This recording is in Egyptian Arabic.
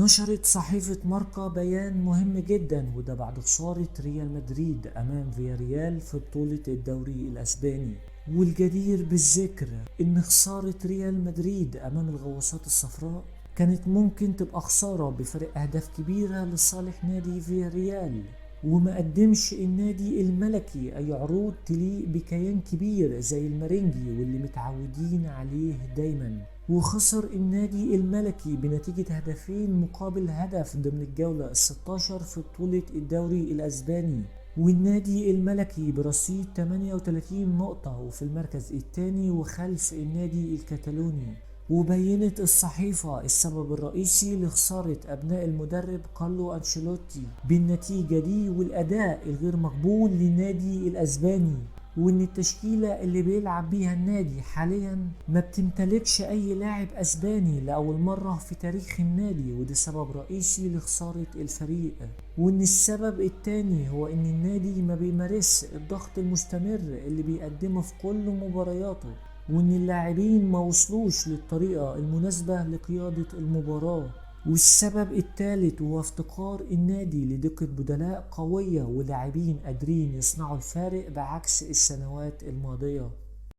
نشرت صحيفة ماركا بيان مهم جدا، وده بعد خسارة ريال مدريد أمام فياريال في بطولة الدوري الأسباني. والجدير بالذكر إن خسارة ريال مدريد أمام الغواصات الصفراء كانت ممكن تبقى خسارة بفرق أهداف كبيرة لصالح نادي فياريال، وما قدمش النادي الملكي أي عروض تليق بكيان كبير زي المرنجي واللي متعودين عليه دايما. وخسر النادي الملكي بنتيجة هدفين مقابل هدف ضمن الجولة 16 في بطولة الدوري الأسباني، والنادي الملكي برصيد 38 نقطة وفي المركز الثاني وخلف النادي الكتالوني. وبينت الصحيفة السبب الرئيسي لخسارة أبناء المدرب كارلو أنشيلوتي بالنتيجة دي والأداء الغير مقبول للنادي الأسباني، وإن التشكيلة اللي بيلعب بيها النادي حاليا ما بتمتلكش أي لاعب أسباني لأول مرة في تاريخ النادي، وده سبب رئيسي لخسارة الفريق. وإن السبب التاني هو إن النادي ما بيمارسش الضغط المستمر اللي بيقدمه في كل مبارياته، وإن اللاعبين ما وصلوش للطريقة المناسبة لقيادة المباراة. والسبب الثالث هو افتقار النادي لدقة بدلاء قوية ولاعبين قادرين يصنعوا الفارق بعكس السنوات الماضية.